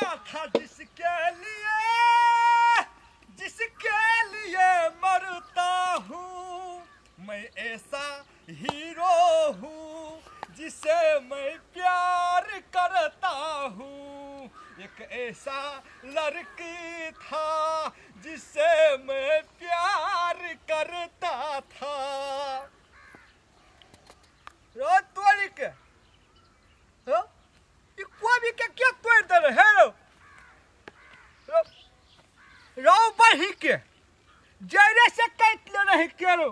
था जिसके लिए, जिसके लिए मरता हूँ मैं, ऐसा हीरो हूँ जिसे मैं प्यार करता हूँ। एक ऐसा लड़की था जिसे मैं प्यार करता था। रो तोड़ी के हाँ कोबी के क्या तोड़ दे रहे रो रो बही के जरे से काट ले रहे के रो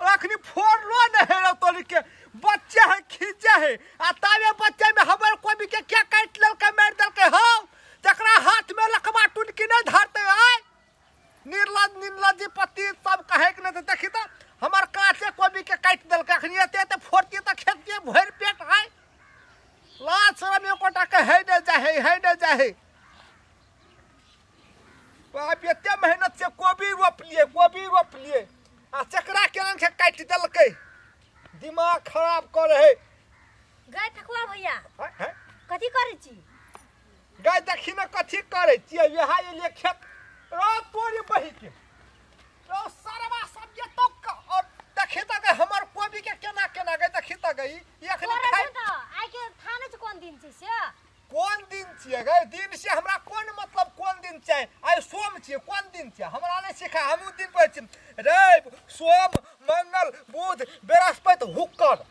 और अखनी फोड़ लो न है रो तोड़ी के बच्चे है खींचे है आ तावे बच्चे में हमर कोबी के क्या काट लेल के मार दल के हो जकरा हाथ में लकवा टुनकी नहीं धरते आय निर्लज निर्लज पति सब कहे के नहीं देखी त हमर काचे कोबी के काट दल के अखनी एते एते फोड़ती त खेत भरि पेट आय लाज शरम एकोटा के है नहीं जाहे है नहीं जाहे। बाप एते मेहनत से कोबी रोपलिए कोबी रोपलिए आ चकरा केना के काटि देलकै दिमाग खराब कर है। गाय ठकुआ भैया कथी करै छी? गाय देखी न कथी करै छियै यहाँ एलियै खेत रो तोरी बही के रो सरवा सब जे तो और देखी त गई हमर कोबी के केना केना गई देखी त गई एखनी खाइ आइ के थाने छ कोन दिन छै से कोन दिन छियै गई दिन से हमरा कोन मतलब कोन दिन छै आइ सोम छियै कोन दिन छियै हमरा नहि सिखा हमहूँ दिन पर छी रवि सोम मंगल बुध बृहस्पति हुक्कर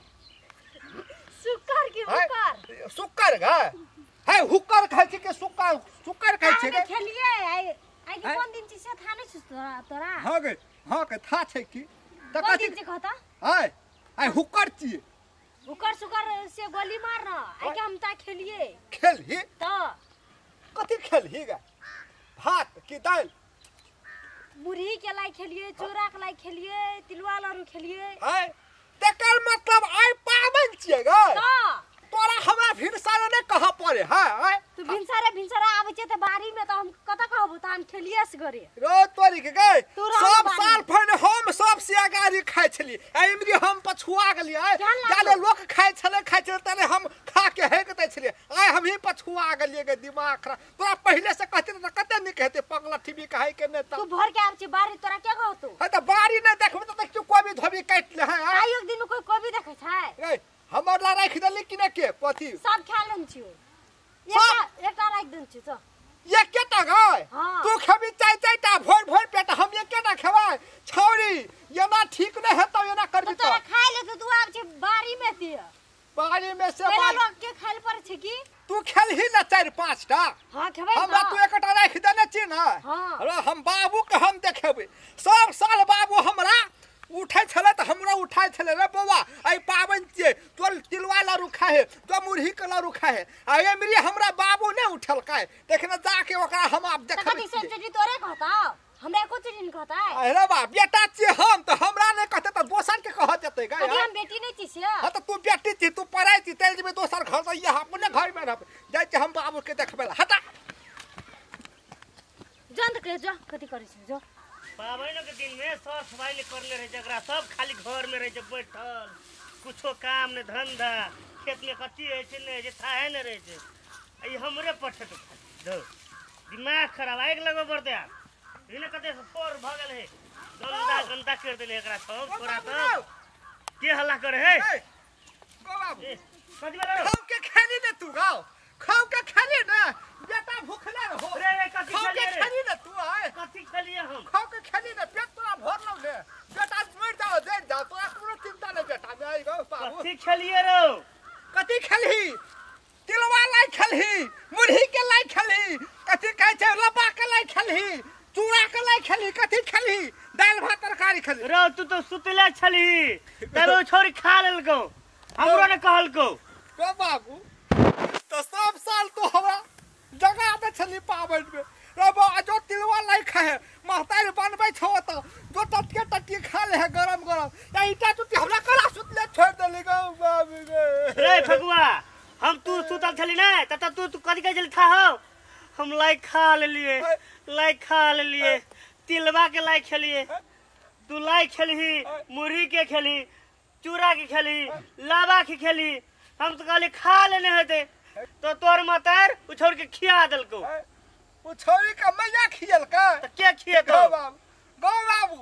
शुक्र की हुक्कर शुक्र गए है हुक्कर खाइ छी के शुक्र शुक्र खाइ छी गे खेलिए आइ आइ के कोन दिन छी से थाने छ तोरा तोरा हां गई हां के था छै की त कथि दिन छै कहता आइ आइ हुक्कर छियै हुक्कर सुकर से गोली मार न आइ के हम ता खेलिए खेलही त कथि खेलही गे भात की दाल मुरही के लाई खेलिए चूड़ा के लाई खेलिए तिलवा लाडू खेलिए आइ तकर मतलब आइ पाबनि छियै गे त तोरा हमरा भिनसारे नहि कहऽ पड़े है आइ तू भिनसारे भिनसारे आबै छै त बारी में त हम कत कहबो त हम खेलिए से घरे रो तोरी के गई सब साल फन हम सब से अगाड़ी खाइ छली आ इमरी हम पछुआ गेलियै जाले लोक खाइ छलै तले हम खा के हेक दै छलियै आइ हमही पछुआ गेलियै गे दिमाग खराब तोरा पहिले से कहती त कते नीक हेतै पगला ठीबी कहै के नहि तू भर के आबै छै बारी तोरा के कहतो है त बारी नहि देखबे त देखियौ कोबी धोबी काटि ले है आइ एक दिन कोई कोबी देखै छै रे हमर ला राखि देली कि नहि के कथी सब खा लेन छियो एकटा एकटा राखि देन छियो तो एकेटा गई तू खेबी चारि चारिटा भरि भरि पेट हम एकेटा खेबै छौरी एना ठीक नहि हेतौ एना करबी तोरा खाइ ले तू आब छै बारी में दिय बारी में से पहिले लोक के खाइ ले पड़ै छै की तू खेलही ने चारि पाँचटा हां खेबै हमरा तू एकटा राखि देने छी ने हां हम बाबू के हम देखेबै सब साल बाबू हमरा उठै छलै तऽ हमरा उठाइ छलै रे बौआ आइ पाबनि छियै तोर तिलवा लाड़ू खाइ है तो मुरही के लाड़ू खाइ है आ एमरी हमरा बाबू नहि उठेलकै देखने जाके ओकरा हम आब देखबै कथी से चटनी तोरे कहता हमरा एको चटनी नहीं कहता अरे बा बेटा छियै हम तऽ हमरा नहि कहतै तऽ दोसर के कहत जेतै गै कथी हम बेटी नहि छी से हां तऽ तू बेटी छी तू पढ़ाइ छी चलि जेबै दोसर घर से यहाँ अपने घर में रहबै जाइ छी हम बाबू के देखबै ला हटा जन के जो कथी करै छी जो पाबनि के दिन में सर सफाई नहीं करले रहे जकरा सब खाली घर में रहे बैठल कुछो काम नहीं धंधा खेत में कथी होइ छै नहि होइ छै थाहे नहि रहै छै ई हमरे पठे धो दिमाग खराब आगि लगबे पड़तै आब ई ने कते फोर भऽ गेल है गंदा गंदा कर देले एकरा सब थोड़ा सब के हल्ला करे है गो बाबू कथी वाला खाऊ के खेली ने तू गाओ खाऊ के खेली ने बेटा भूखले रहो रे रे कथी खेली रे खेली ने तू आय कथी खेलिए हम खाऊ के खेली ने पेट तोरा भरलौ ने बेटा मर जाओ जर जाओ तोरा कोनो चिंता नहीं बेटा मैं आई गो बाबू कथी खेलिए रो कथी खेलही तिलवा लाई खेलही मुरही के लाई खेलही कथी कहै छै लबा के लाई खेलही चूड़ा के लाई खेलही कथी खेलही दालि भात तरकारी खेलही रो तू तो सुतले छली तब ओ छोरी खा लेलको हमरो ने कहलको गो बाबू तो सब साल तो हमरा जगा दै छली पाबनि में रे बा जो तिलवा लाई खाए महतारी बनबै छौ त जो टटके टटके खा ले है गरम गरम या ईटा टूटी हमरा कला सुतले छोड़ देली गो बाबू गे रे ठकुआ हम तू सुतल छली ने त तू तू कथी कहै छली था हो हम लाई खा लेलिए लाई खा लेलिए तिलवा के लाई खेलिए तू लाई खेलही मुरही के खेलही चूड़ा के खेलही लावा के खेलही हम तो कहली खा लेने हेतै तो तोर मातार उ छोड़ के खिया देलको। उ छोड़ी के मैया खियलका त के खियतो? गौ बाबू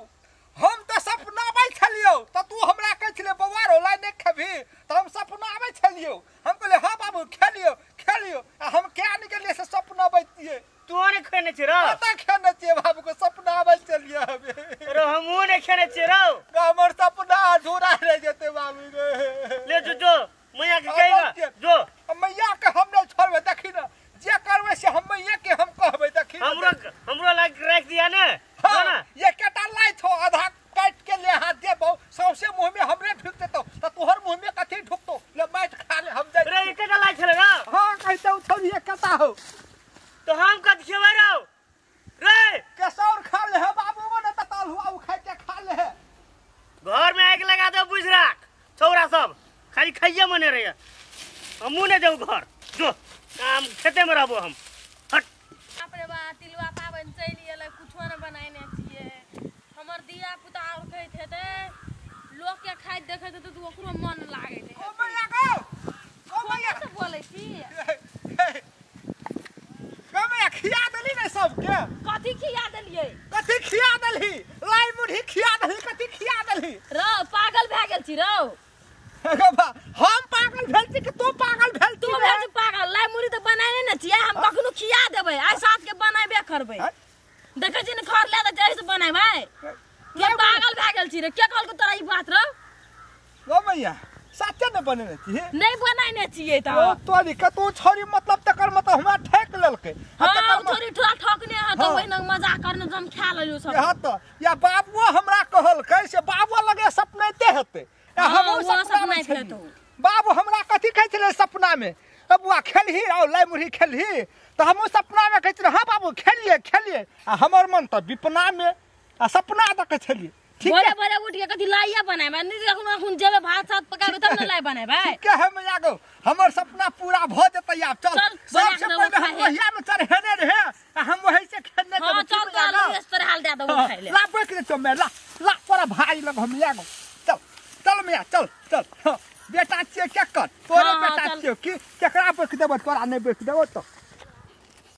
हम त सपना आबै छलियौ त तू हमरा कहै छले बौआ रो लाई नै खेबही त हम सपना आबै छलियौ। हम कहलियै हां बाबू खेलियौ खेलियौ आ हम क्या नै गेलियै से सपना आबै। तू नै खेने छी रौ? कतऽ खेने छियै बाबू के सपना आबै छलियै हमे। रो हमहूँ नै खेने छियै रौ। हमर सपना अधूरा रहि जेतै बाबू रे। ले जो जो मैया के कहिगा जो। मैया के हम नै छोड़बै देखी न जे करबै से हम मैया के हम कहबै देखी। हमरो हमरो लाग राख दिया ने। हां ये केटा लाई छौ आधा काट के ले हाथ देबौ सौंसे मुंह में हमरे ढुक देतौ त तोहर मुंह में कथी ढुकतौ? ले माटि खा ले हम जाइ। रे एकेटा लाई छले रौ? हां कहतौ छोड़ी कता हो तो हम कत खेबै रौ? रे केसौर खा ले है बाबू ने त तल हुआ उ खाइ के खा ले है। घर में आग लगा दे बुझ राख छौरा सब खाली खाइए मने रहे। हमहूँ नै जाऊ घर जो काम खेते में रहबो हम। हट बाप रे बा तिलुआ पाबनि चलि गेलै कुछो नै बनाइने छियै। हमर दिया पुता और कहैत हेतै लोक के खाइत देखैत हेतै त ओकरो मन लागैत हेतै। ओ मैया गौ ओ मैया से बोलै छी गौ मैया खिया देली ने सबके? कथी खिया देलियै? कथी खिया देलही? लाई मुरही खिया देलही कथी खिया देलही? रौ पागल भए गेल छी रौ। हम पागल भेल छी कि तू पागल भेल छी? तू भेल छी पागल। लाई मुरही त बनाइने ने छियै हम कखनो खिया देबै आइ साँझ के बनाबे करबै। देखै छी ने खर ले त जहि से बनेबै। के पागल भए गेल छी रे? के कहलको तोरा ई बात रौ? गौ मैया साचे ने बनेने छी? नै बनाइने छियै त। ओ तोरी कतौ छोरी मतलब तकर मतलब हमरा ठेक लेलकै। हां छोरी ठोरा ठकने ह त ओहिना मजाक करने हम खा लेलियो सब। हां त या बाबुओ हमरा कहलकै से बाबुओ लगे सपनाइते हेतै। हमहूँ सपना में बाबू हमरा कथी कहै छलै सपना में बबुआ खेलही रौ लाई मुरही खेलही त हमहूँ सपना में कहै छलियै हां बाबू खेलिए खेलिए आ हमर मन त विपना में आ सपना देखै छलियै। ठीक भोरे भोरे उठ के कथी लाइया बनेबै नहीं अखन अखन जेबै भात सात पकाबै तब ने लाई बनेबै। ठीक है मैया गौ हमर सपना पूरा भ जेतै आब चल। सबसे पहिले हम ओहिया में चढ़ेने रहे आ हम वही से खेने जेबै। चल चल इस तरह हाल दे दो खाइ ले। ला बैठ के चल ला ला तोरा भाई लग हम या गौ चल चल मैया चल चल। हां बेटा छियै के कर तोरे बेटा छियै की केकरा बैठ देबो तोरा नै बैठ देबो त।